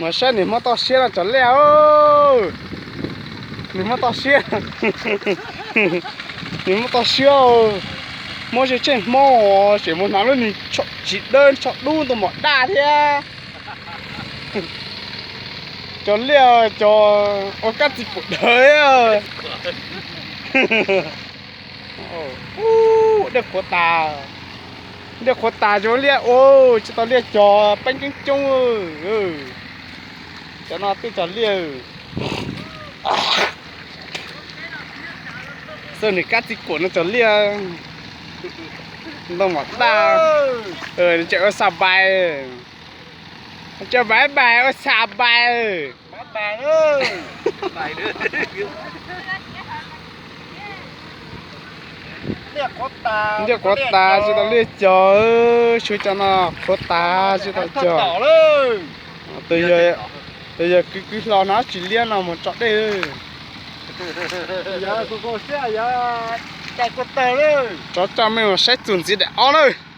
Mas saib niam hmoob toj siab no cov liaj. Niam hmoob toj siab, niam hmoob toj siab, muab ze tsheej hmoob, tseem mus hnav lub niag tsis dawb tsho dub ntoo mom daj thiab. Cov liaj cov ua kab txiv kuam dawb. Dej qhuav tas, dej qhuav tas cov liaj ua tsis tau liaj cog peeb ceeb coob. Cov no twb cog liaj. Xwb nws kab txiv kuam no cog liaj ntoo mom daj. Tseem ua xa npais, tseem npais npais ua xa npais. Liaj qhuav tas tsis tau liaj cog, suav cov no qhuav tas tsis tau cog. Tus yawg kwv kwv hlo no tsis liab no mus tso dej. Tsov tso mej mus saib txuas ntxiv daim ob na.